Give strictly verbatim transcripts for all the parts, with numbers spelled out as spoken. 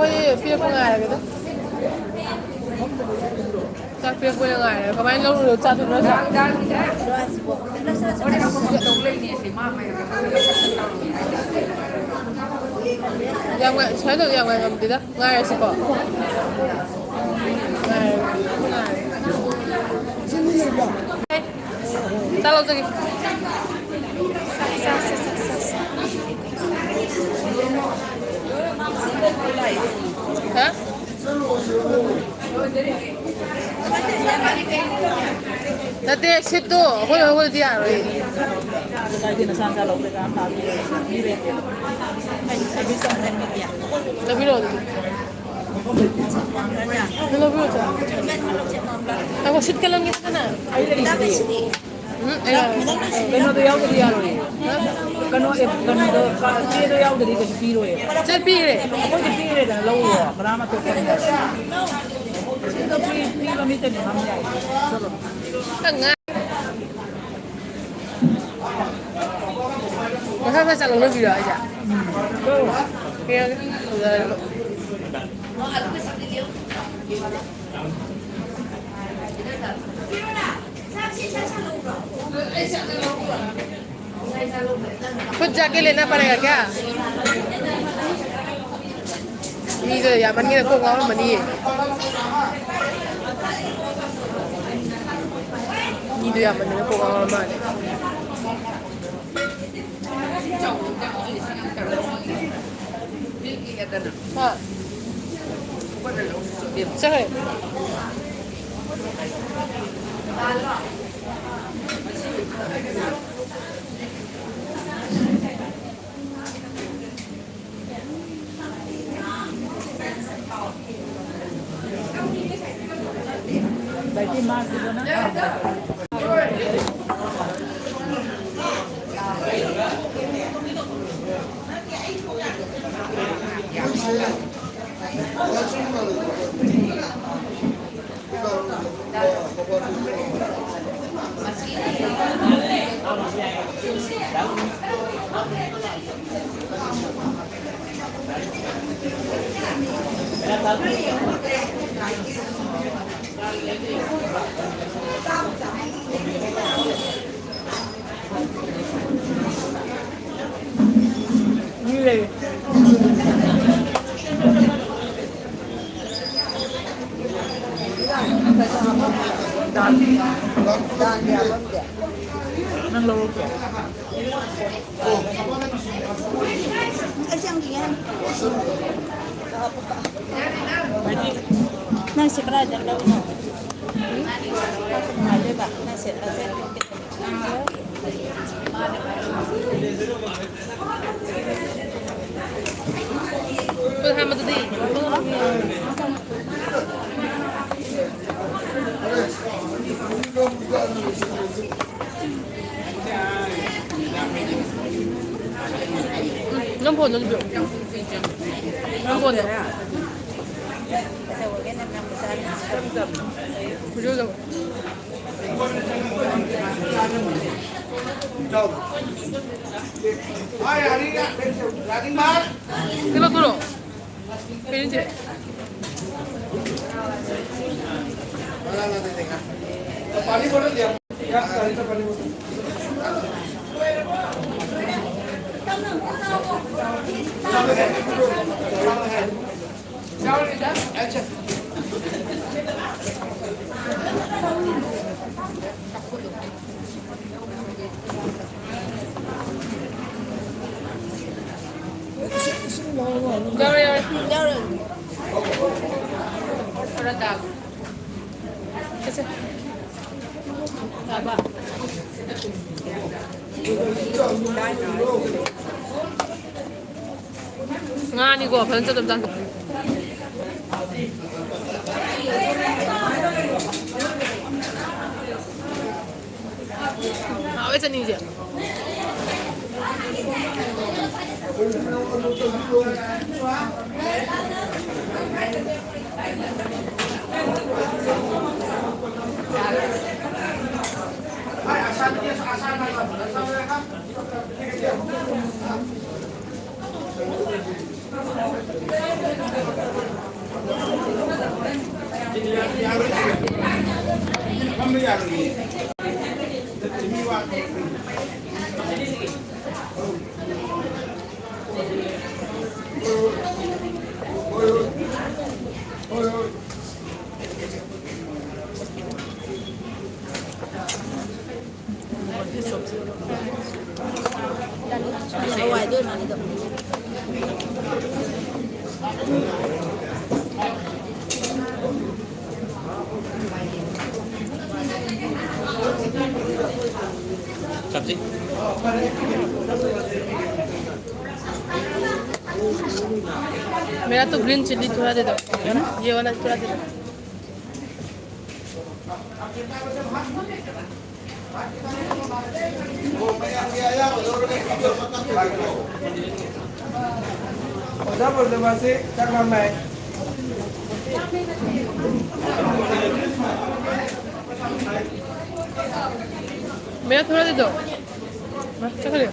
ꯑꯩꯈꯣꯏ ꯄꯤꯔꯛꯄ ꯉꯥꯏꯔꯒꯦꯗ꯫ ꯆꯥꯛ ꯄꯤꯔꯛꯄ ꯑꯣꯏꯅ ꯉꯥꯏꯔꯒꯦ꯫ ꯀꯃꯥꯏꯅ ꯂꯧꯔꯨꯔꯣ? ꯆꯥꯗꯣꯏꯅꯣ ꯅꯠꯇ꯭ꯔꯥ? ꯌꯥꯝ ꯉꯥꯏ-, ꯁꯨꯃꯥꯏꯅ ꯇꯧꯕ ꯌꯥꯝ ꯉꯥꯏ ꯉꯝꯗꯦꯗ꯫ ꯉꯥꯏꯔꯁꯤꯀꯣ꯫ ꯉꯥꯏꯔꯒꯦ꯫ ꯉꯥꯏꯔꯒꯦ꯫ ꯆꯥꯛ ꯂꯧꯖꯒꯦ꯫ ꯍꯥ? ꯅꯠꯇꯦ, ꯁꯤꯠꯇꯣ ꯑꯩꯈꯣꯏ ꯍꯧꯒꯠꯂꯗꯤ ꯌꯥꯔꯣꯏ꯫ ꯀꯥꯏꯗꯩ ꯅꯆꯥ ꯅꯆꯥ ꯂꯧꯗꯣꯏꯕ? ꯑꯝꯇ ꯍꯥꯞꯄꯤꯔꯣꯏ꯫ ꯂꯧꯕꯤꯔꯣ ꯑꯗꯨꯗꯤ꯫ ꯅꯪ ꯂꯧꯕꯤꯔꯣ ꯆꯣ꯫ ꯉꯥꯏꯈꯣ, ꯁꯤꯠ ꯀꯜꯂꯝꯒꯦ ꯐꯖꯅ꯫ ꯑꯩ ꯂꯩꯔꯤꯁꯤꯗꯤ꯫ ꯎꯝ, ꯑꯩ ꯂꯧꯔꯦ꯫ ꯀꯩꯅꯣꯗꯣ ꯌꯥꯎꯗꯗꯤ ꯌꯥꯔꯣꯏꯌꯦ꯫ ꯀꯩꯅꯣ, ꯑꯦ, ꯀꯩꯅꯣꯗꯣ, ꯀꯥ-, ꯆꯦꯗꯣ ꯌꯥꯎꯗꯗꯤ ꯀꯩꯁꯨ ꯄꯤꯔꯣꯏꯌꯦ꯫ ꯆꯦ ꯄꯤꯔꯦ꯫ ꯑꯩꯈꯣꯏꯗꯤ ꯄꯤꯔꯦꯗꯅ, ꯂꯧꯔꯣ꯫ ꯀꯅꯥꯝ ꯑꯇꯣꯞꯄ ꯂꯧꯔꯣꯏ꯫ ꯁꯤꯗ ꯄꯤ-, ꯄꯤꯕ ꯃꯤꯇꯅꯤ ꯉꯝ ꯌꯥꯏ꯫ ꯆꯠꯂꯣ꯫ ꯑꯉꯥꯡ꯫ ꯃꯁꯥ ꯃꯁꯥ ꯆꯥꯛ ꯂꯧꯅꯕꯤꯔꯣ ꯍꯥꯏꯁꯦ? ꯎꯝ꯫ ꯄꯤꯔꯒꯦ꯫ खुद जाके लेना पड़ेगा क्या? ꯃꯤꯗꯣ ꯌꯥꯝꯃꯟꯒꯤꯗ ꯀꯣꯛ ꯉꯥꯎꯔꯝꯃꯅꯤꯌꯦ꯫ ꯃꯤꯗꯣ ꯌꯥꯝꯃꯟꯗꯅ ꯀꯣꯛ ꯉꯥꯎꯔ ꯃꯥꯜꯂꯦ꯫ ꯍꯥ? ꯆꯠꯈ꯭ꯔꯦ꯫ ꯅꯪ ꯂꯧꯔꯛꯇ꯭ꯔꯣ? ꯅꯪ ꯁꯤ ꯀꯗꯥꯏꯗ ꯂꯧꯔꯤꯅꯣ? ꯅꯪ ꯁꯤ ꯀꯃꯥꯏꯅ ꯂꯩꯕ? ꯅꯪ ꯁꯤ ꯑꯁꯦ ꯈꯨꯠ ꯍꯥꯝꯕꯗꯨꯗꯤ꯫ ꯎꯝ, ꯅꯪ ꯐꯣꯟꯗꯣ ꯑꯗꯨꯝ ꯄꯤꯔꯛꯑꯣ꯫ ꯅꯪ ꯐꯣꯟꯗꯣ꯫ ꯀꯩꯗꯧꯔꯒꯦ ꯅꯪ ꯅꯝꯕ ꯆꯥꯔꯤꯁꯦ? ꯍꯧꯖꯤꯛ ꯍꯧꯖꯤꯛ꯫ ꯁꯤ ꯂꯧꯊꯣꯔꯛꯑꯣ꯫ ꯀꯩꯅꯣ ꯆꯦ? ꯌꯥꯎꯔꯦ, ꯌꯥꯎꯔꯦ꯫ ꯌꯥꯎꯔꯦ꯫ ꯈꯔ ꯗꯥꯜ꯫ ꯁꯦ, ꯁꯦ꯫ ꯉꯥꯅꯤꯀꯣ, ꯐꯖꯅ ꯆꯠꯇꯕ ꯆꯥꯡꯗꯣ꯫ ꯍꯥꯎꯋꯦ ꯆꯠꯅꯤꯁꯦ꯫ ꯍꯋꯥꯏꯗꯣ ꯑꯣꯏꯔ ꯃꯥꯜꯂꯤꯗꯣ꯫ सब्जी। मेरा तो ग्रीन चिली थोड़ा दे दो। ये वाला थोड़ा दे दो। ꯑꯣꯖꯥ ꯄ꯭ꯔꯦꯝꯖꯤꯠꯁꯤ ꯆꯥꯛ ꯂꯥꯝꯃꯦ꯫ मेरा थोड़ा दे दो। ꯆꯠꯈ꯭ꯔꯦ꯫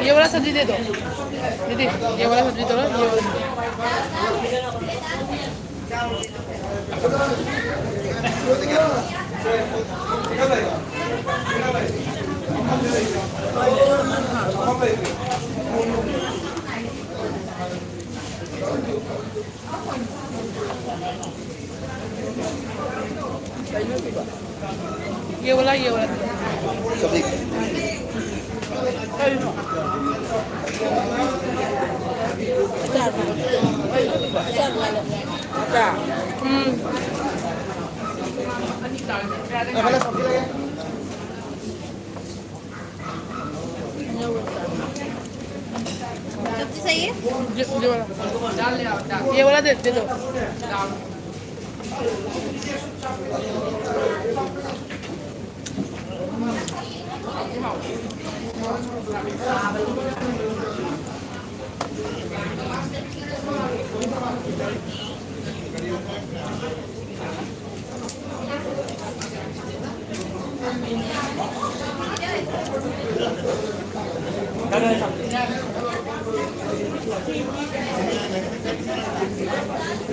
ये वाला सब्जी दे दो दीदी, ये वाला सब्जी दो ना, ये वाला। ये वाला, ये वाला। सब्जी। ꯎꯝ꯫ सब्जी चाहिए? ये, ये वाला। ये वाला दे, दे दो।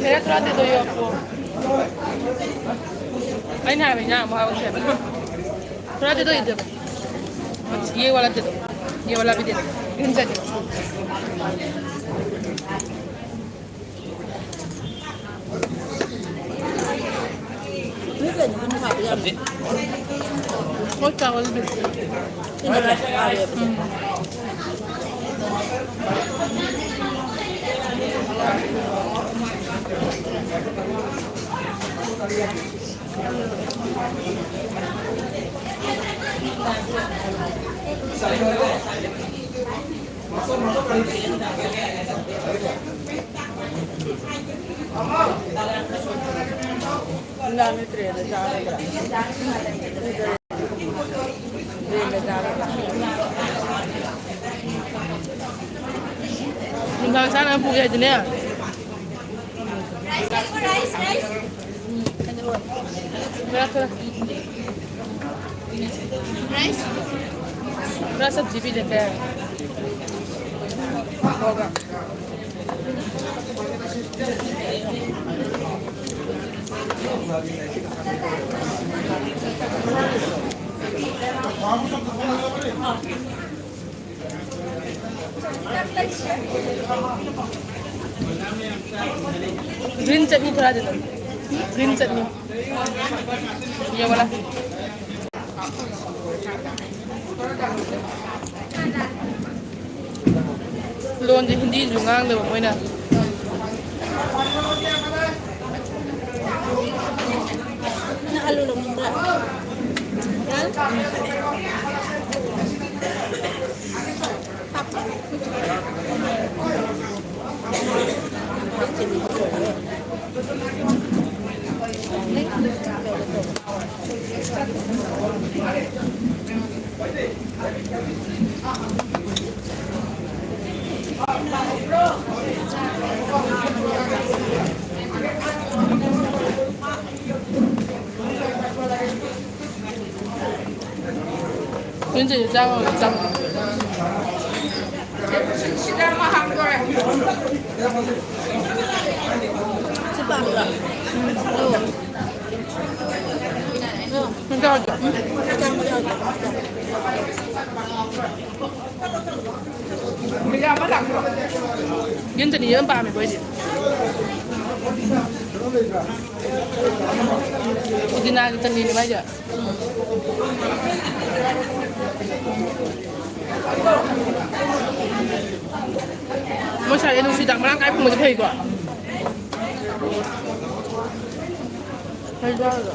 मेरा थोड़ा दे दो ये आपको। अरे ना, अभी ना, वहाँ उठे। थोड़ा दे दो इधर। ये वाला दे दो। ये वाला भी दे दो। ग्रीन चटनी। और चावल भी। हम्म। ꯏꯟꯖꯥꯡꯗꯤ ꯇ꯭ꯔꯦꯗ ꯆꯥꯔꯗ꯭ꯔꯥ? ꯇ꯭ꯔꯦꯗ ꯆꯥꯔꯗ꯭ꯔꯥ? ꯅꯨꯡꯗꯥꯡ ꯆꯥꯅꯕ ꯄꯨꯒꯦ ꯍꯥꯏꯗꯤꯅꯦ꯫ ꯈꯔ, ꯈꯔ꯫ ꯈꯔ ꯁꯕꯖꯤ ꯄꯤꯖꯒꯦ꯫ ꯍꯣꯏ꯫ ग्रीन चटनी थोड़ा दे दो। ग्रीन चटनी। ये वाला। ꯂꯣꯟꯁꯦ ꯍꯤꯟꯗꯤꯁꯨ ꯉꯥꯡꯗꯕ ꯃꯣꯏꯅ꯫ ꯅꯪ ꯑꯂꯨ ꯂꯧꯅꯤꯡꯕ꯭ꯔꯥ? ꯌꯥꯅꯤ꯫ ꯌꯨꯝꯁꯤꯁꯨ ꯆꯥꯕ ꯆꯥꯕ꯫ ꯁꯤ ꯄꯥꯝꯕ꯭ꯔꯣ? ꯎꯝ꯫ ꯅꯪ ꯆꯥꯔꯣꯏꯗ꯭ꯔꯣ? ꯎꯝ꯫ ꯆꯥꯕ ꯌꯥꯎꯗꯦ꯫ ꯌꯦꯟ ꯆꯅꯤ ꯌꯥꯝ ꯄꯥꯝꯃꯦꯀꯣ ꯑꯩꯗꯤ꯫ ꯄꯨꯗꯤꯅꯥꯒꯤ ꯆꯅꯤꯅꯦ ꯃꯥꯏꯁꯦ꯫ ꯃꯣꯏ ꯁ꯭ꯋꯥꯏꯗ ꯅꯨꯡꯁꯤꯗꯥꯛ ꯃꯔꯥꯡ ꯀꯥꯏ ꯐꯪꯕꯁꯦ ꯐꯩꯀꯣ꯫ ꯐꯩ ꯆꯥꯔꯒ꯫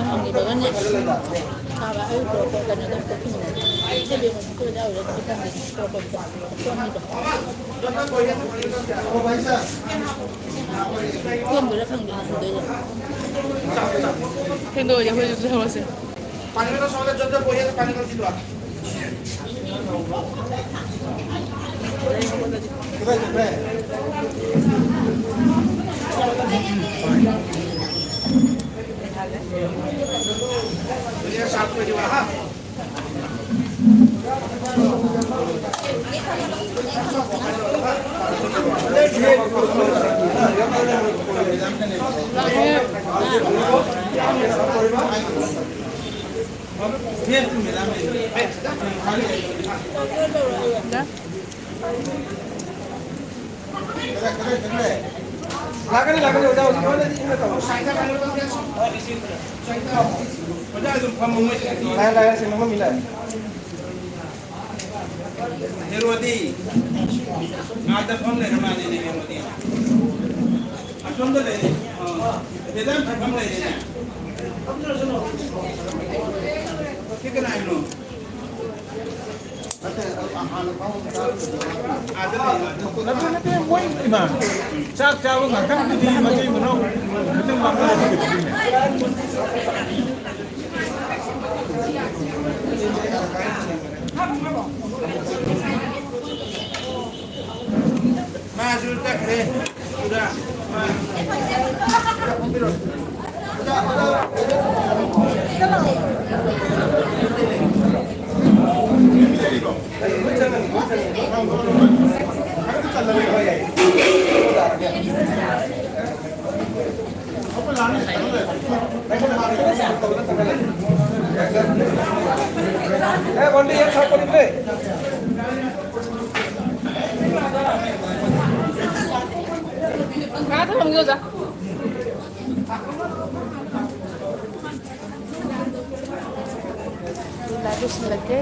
ꯍꯪꯉꯤꯕꯒꯅꯦ꯫ ꯁꯥꯕ ꯑꯌꯨꯛ ꯄꯨꯔꯛꯄ ꯀꯩꯅꯣꯗꯣ ꯑꯝꯇ ꯊꯤꯡꯉꯣ꯫ ꯏꯆꯦ ꯕꯦꯝꯃ ꯄꯨꯔꯛꯄꯗꯣ꯫ ꯊꯦꯡꯗꯣꯏꯔꯥ ꯈꯪꯗꯦꯅꯦ ꯍꯪꯗꯣꯏꯁꯦ꯫ ꯊꯦꯡꯗꯣꯛꯑꯗꯤ ꯑꯩꯈꯣꯏꯁꯨ ꯆꯠꯍꯧꯔꯁꯦ꯫ ꯂꯥꯛꯀꯅꯤ, ꯂꯥꯛꯀꯅꯤ, ꯑꯣꯖꯥ, ꯍꯧꯖꯤꯛ ꯂꯣꯏꯅ ꯏꯪꯅ ꯇꯧ꯫ ꯑꯣꯖꯥ ꯑꯗꯨꯝ ꯐꯝꯃꯣ, ꯃꯣꯏ ꯂꯥꯛꯑꯦ, ꯂꯥꯛꯑꯦ, ꯁꯤ ꯃꯐꯝ ꯃꯤ ꯂꯥꯛꯑꯦ꯫ ꯍꯦꯔꯣꯗꯤ ꯉꯥꯗ ꯐꯝ ꯂꯩꯔ ꯃꯥꯜꯂꯦꯅꯦ, ꯍꯦꯔꯣꯗꯤ꯫ ꯑꯁꯣꯝꯗ ꯂꯩꯔꯦ꯫ ꯑꯥ, ꯃꯦꯗꯥꯝ ꯐꯝ ꯂꯩꯔꯦꯅꯦ꯫ ꯁꯤ ꯀꯅꯥ ꯍꯥꯏꯕꯅꯣ? ꯅꯠꯇꯦ, ꯅꯠꯇꯦ, ꯃꯣꯏ ꯏꯃꯥ, ꯆꯥꯛ ꯆꯥꯕ ꯉꯥꯛꯇꯪꯗꯨꯗꯤ ꯃꯇꯩ ꯃꯅꯥꯎ ꯈꯤꯇꯪ ꯂꯥꯞꯅꯔꯗꯤ ꯀꯩꯗꯧꯗꯣꯏꯅꯣ? ꯃꯥꯁꯨ ꯆꯠꯈ꯭ꯔꯦ꯫ ꯉꯥ ꯊꯣꯡꯉꯤ ꯑꯣꯖꯥ꯫ ꯂꯥꯏ ꯂꯣꯏꯁꯤꯜꯂꯒꯦ꯫